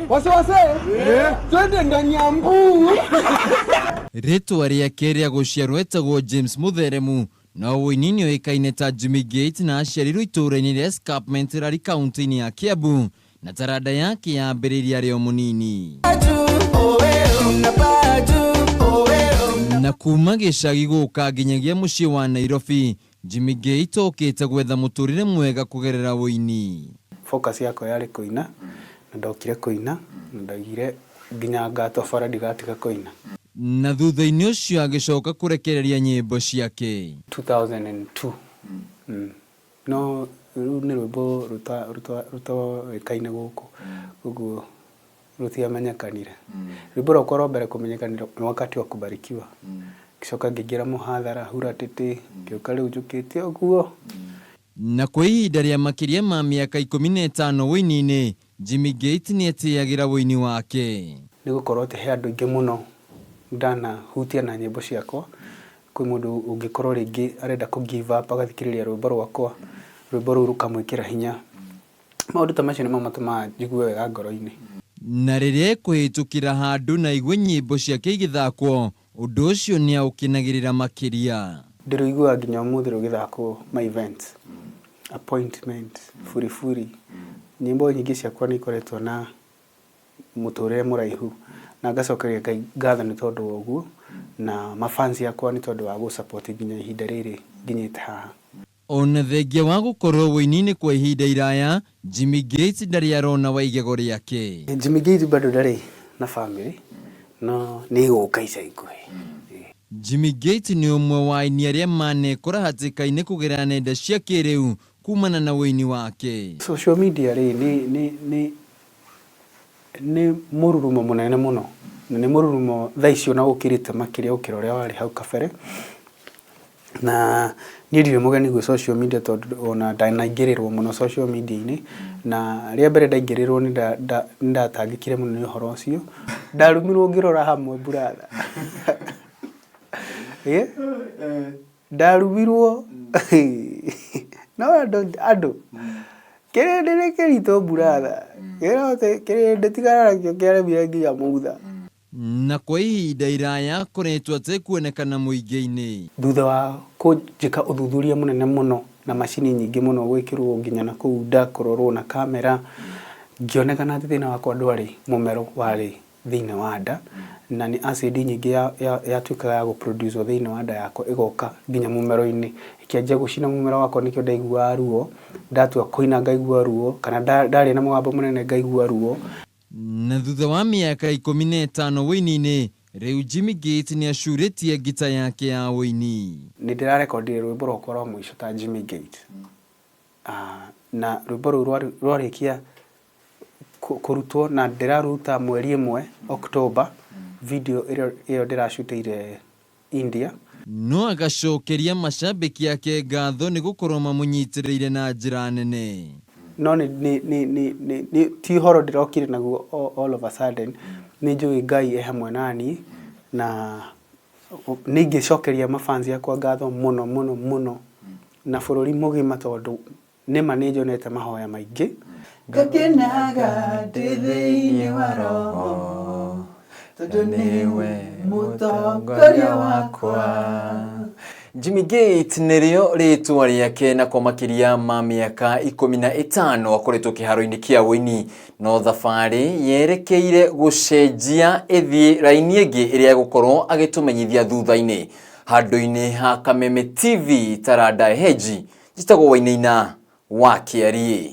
Wase wase, twende ndani ya mbuu. Rĩtwa rĩake rĩa gũciarwo etagwo James Mũtheremu, no ũini-inĩ oĩkaine ta Jimmy Gate na aciarirwo itũũra-inĩ rĩa Escarpment Rari kaunti-inĩ ya Kiambu na taranda yake yambĩrĩirie arĩ o mũnini. Na kuma gĩcagi gũka nginyagia mũciĩ wa Nairobi, Jimmy Gate okĩte gwetha mũtũrĩre mwega kũgerera ũini. Focus yakwa yarĩ kũina, na ndokire kũina, na ndaugire nginya ngatobora ndigatiga kũina. Na thutha-inĩ ũcio agĩcoka kũrekereria nyĩmbo ciake. 2002. No rũu nĩ rwĩmbo rũtoĩkaine gũkũ, ũguo rũtiamenyekanire. Rwĩmbo rwakwa rwa mbere kũmenyekanire nĩ Wakati wa Kubarikiwa. Ngĩcoka ngĩingĩra mũhathara Hura Tĩtĩ, ngĩũka rĩu njũkĩte ũguo. Na kwa ihinda rĩa makĩria ma mĩaka 15 ũini-inĩ, Jimmy Gate nĩetĩyagĩra ũini wake. Nĩ gũkorwo atĩ he andũ aingĩ mũno ndanahutia na nyĩmbo ciakwa. Kwĩ mũndũ ũngĩkorwo rĩngĩ arenda kũ give up agathikĩrĩria rwĩmbo rwakwa, rwĩmbo rũu rũkamwĩkĩra hinya. Maũndũ ta macio nĩmo matũmaga njigue wega ngoro-inĩ. Na rĩrĩa ekũhĩtũkĩra handũ na aigue nyĩmbo ciake igĩthakwo, ũndũ ũcio nĩaũkenagĩrĩra makĩria. Ndĩrũiguaga nginya ũmũthĩ rũgĩthakwo ma events, appointment, buriburi. Nyĩmbo nyingĩ ciakwa nĩ ikoretwo na mũtũrĩre mũraihu na ngacokeria Ngai ngatho nĩ tondũ wa ũguo na mafans akwa nĩ tondũ wa gũ support nginya ihinda rĩrĩ nginyĩte haha. Ona thengia wa gũkorwo ũini-inĩ kwa ihinda iraya, Jimmy Gate ndarĩ arona wa igego rĩake. Jimmy Gate bado ndarĩ na family, no nĩ ĩgũka ica ikuhĩ. Jimmy Gate nĩ ũmwe wa aini arĩa manekora hatĩka-inĩ kũgerera nenda cia kĩrĩu kumana na ũini wake. Social media rĩ, nĩ, nĩ, nĩ, nĩ mũrurumo mũnene mũno, na nĩ mũrurumo thaa ici ona ũkĩrĩte makĩria gũkĩra ũrĩa warĩ hau kabere. Na niĩ ndirĩ mũgeni gwĩ social media tondũ ona ndanaingĩrĩrwo mũno social media-inĩ, na rĩa mbere ndaingĩrĩrwo nĩ ndatangĩkire mũno nĩ ũhoro ũcio. Ndarumirwo ngĩrora hamwe brother. Ndarumirwo no andũ andũ kĩrĩndĩ nĩ kĩritũ brother. Kĩrĩndĩ tigana nakĩo kĩaremire nginya Mutha. Na kwa ihinda iraya akoretwo atekuonekana mũingĩ-inĩ. Thutha wa kũnjĩka ũthuthuria mũnene mũno na macini nyingĩ mũno gwĩkĩrwo nginya na kũu nda kũrorwo na kamera, ngĩonekana atĩ thĩna wakwa ndwarĩ mũmero warĩ thĩinĩ wa nda, na nĩ acid nyingĩ yatuĩkaga ya gũ produce wo thĩinĩ wa nda yakwa ĩgoka nginya mũmero-inĩ, ĩkĩanjia gũcina mũmero wakwa nĩkĩo ndaiguaga ruo, ndatua kũina ngaigua ruo, kana ndaria na mũgambo mũnene ngaigua ruo. Na thutha wa mĩaka 15 ũini-inĩ, rĩu Jimmy Gate nĩ acurĩtie ngita yake ya ũini. Nĩ ndĩrarekondire rwĩmbo rwakwa rwa mũico ta Jimmy Gate, na rwĩmbo rũu rwarĩkia kũrutwo na ndĩraruta mweri ĩmwe October, video ĩyo ndĩracutĩire India. No agacokeria macambĩki ake ngatho nĩ gũkorwo mamũnyitĩrĩire na njĩra nene. No nĩ, nĩ, nĩ, nĩ, nĩ, nĩ, ti ũhoro ndĩrokire naguo all of a sudden, nĩ njũĩ Ngai e hamwe na niĩ, na nĩ ingĩcokeria mafans akwa ngatho mũno mũno mũno, na bũrũri mũgima tondũ nĩma nĩ nyonete mahoya maingĩ. Ngakenaga ndĩ thĩinĩ wa roho, tondũ nĩwe mũtongoria wakwa. Jimmy Gate nĩrĩo rĩtwa rĩake na kwa makĩria ma mĩaka 15 akoretwo kĩharo-inĩ kĩa ũini, no thabarĩ yerekeire gũcenjia ĩthiĩ raini ĩngĩ ĩrĩa egũkorwo agĩtũmenyithia thutha-inĩ. Handũ-inĩ ha Kameme TV Taranda Heji, njĩtagwo Wainaina wa Kĩariĩ.